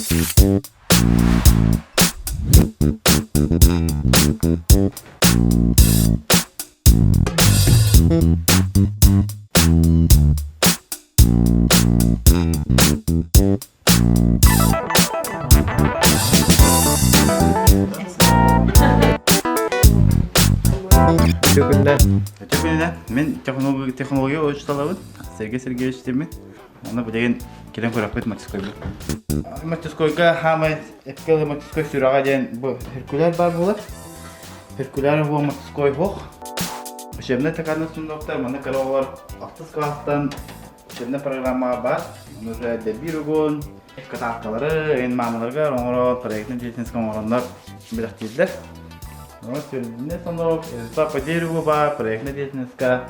Үтүө күнүнэн. Мин технология учууталабын. Сергей Сергеевич диэммин. Онно билигин кэлэн көрөхпүт мастерскойбут. Мастерскойга хаамай эпкэл мастерской сүрэҕэ диэн бу циркуляр баар буолар. Циркуляр бу мастерской хоох. Учебнай такарна сундуктар манна кыра оҕолор алтыс кылаастан учебнай программаҕа баар. Ону уже дэлбиир угун, катааккалары, эн маамаларга оҥорон, проектный деятельность оҥороннор бэлэхтииллэр. Ону сүрүннэ сонок, результат по дереву баар, проектный деятельностька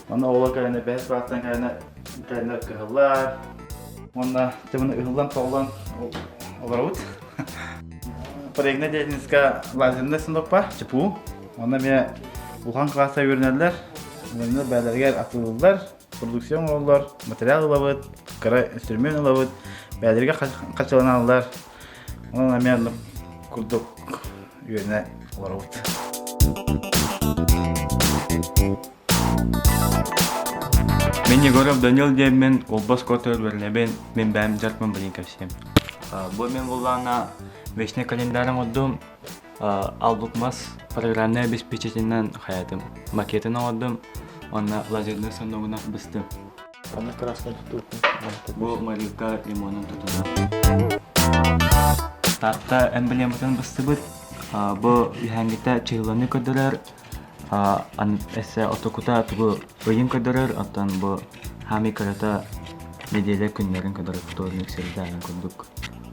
Онно оҕолор кэлэнэ бэһис кылаастан кэлэнэ кэлэнэ кыһыллар. Уонна тымны ыһыллан-тоҕуллан олоробут. Проектная деятельностька лазерный станок бар, ЧПУ. Онно эмиэ улахан кылааска үөрэнэллэр. Үөрэнэр бэйэлэригэр атыылыыллар, продукция оҥороллор, материал ылабыт, кыра инструмент ылабыт, бэйэлэригэр хачыланаллар. Онон эмиэ оннук курдук үөрэнэ олоробут. Мин Егоров Данил диэммин Улбас Котор үөрэнэбин, мин бэйэм дьарыкпын билин кэпсиэм. Бу мин буллаана вечный календарь оҥордум, албукмас программнай обеспечительнэн хаятым, макетын оҥордум, уонна лазерный станогунан быстым. Ханнык красканы туттубуккун? Бу Марика лимонун тутунна. Таатта эмблематын быстыбыт. Бу үһээҥҥитэ чыһыланы көрдөрөр, Эссе отокута тугу ыйын көрдөрөр, оттон бу хаамыы кырата нэдиэлэ күннэрин көрдөрөр вторник, среда курдук.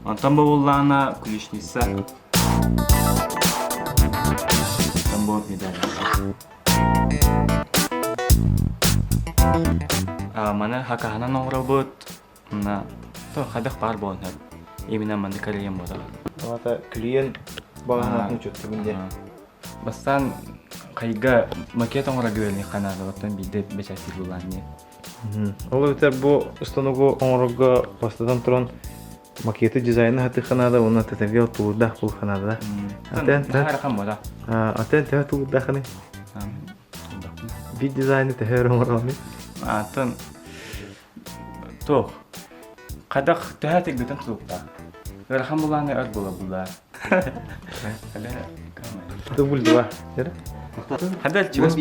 Онтон бу буллаҕына ключница. Онтон бу медаль. Маны хакаһынан оҥоробут. Мына то хайдах баар буолан сөп. Именно маннык кэлиэн буолар. Ата клиент баҕаһын учуттубун диэн. Бастаан хайга макет оҥоро күөлүөххэ наада, оттон биирдэ бэчээттиир буоллаан дии. Ол эбэтэр бу станогу оҥорорго бастатан туран макеты дизайны хатыхха наада уонна тэтэргэ тулуурдаах буолуохха наада. Атен Атен төһө тулуурдаахыный? Биир дизайны төһө өрө оҥороҕуный? Атын туох хайдах төһө тигдитин тулуктаах. Ыарахан булааны өр була булаа. Дубль два. Хадал чугас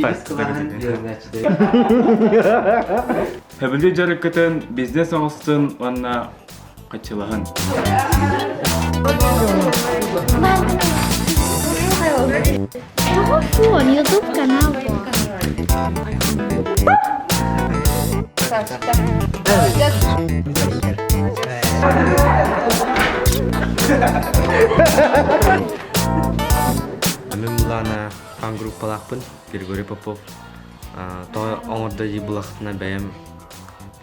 Хөбүлүү дьарыккытын бизнес оҥостун уонна хаччылаһын. YouTube канал. Мин Милана фан-группалаахпын, Григорий Попов. Тоҕо оҥордо дии булахтына бэйэм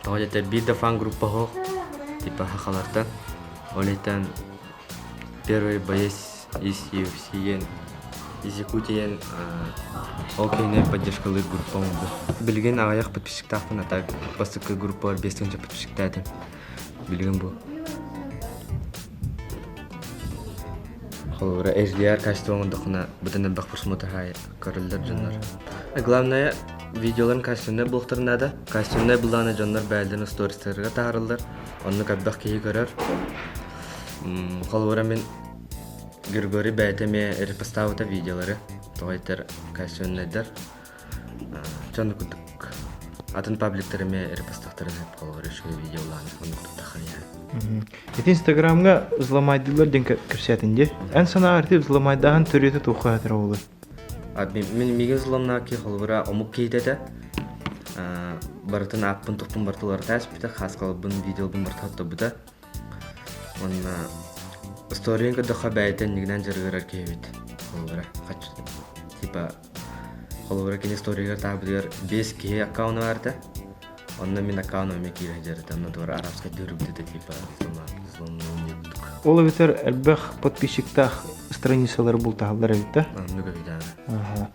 тоҕо дэтэр биир да фан-группа суох, типа хахалартан. Ол иһин первый боец из UFC из Якутии ол киһини поддержкалыыр группа оҥордо. Билигин аҕыйах подписчиктаахпын, а так бастакы группалар 5 тыһыынча подписчиктаатым. Билигин бу. Холобура, HDR качество оҥордоххуна быдан элбэх просмотр көрөллөр дьоннор. Главное, видеоларын качественнай буолуохтарын наада. Качественнай былаана дьоннор бэйэлэрин стористарыгар таһаараллар. Оннук элбэх киһи көрөр. Холобура, мин Григорий бэйэтэ эмиэ репостаабыта видеолары. Тоҕо этэр качественнайдар. Дьон курдук атын пабликтар эмиэ репостахтарын холобура үчүгэй видеолаан оннук туттаххын Ити Инстаграмҥа взломайдыылар диэн кэпсээтин дии. Эн санааҕар ити взломайдааһын төрүөтэ туохха этэр буолуой? Мин миигин взломнаах киһи холобура омук киһитэ этэ. Барытын ааппын тухпун барыта уларыта испитэ, хааскаларбын, видеоларбын барыта хотторбута. Уонна историяны көрдөххө бэйэтэ иннигинэн дьарыгырар киһи эбит. Холобура, типа холобура кини историягар таабытыгар биэс киһи аккауна баар этэ. Онно мин аккаунум эмиэ киирэ сылдьар этэ. Онно туора арабскай дырыбыт этэ типа взломнуун Ол эбэтэр элбэх подписчиктаах страницалары бултаһаллар эбит да? Оннук эбит Ага.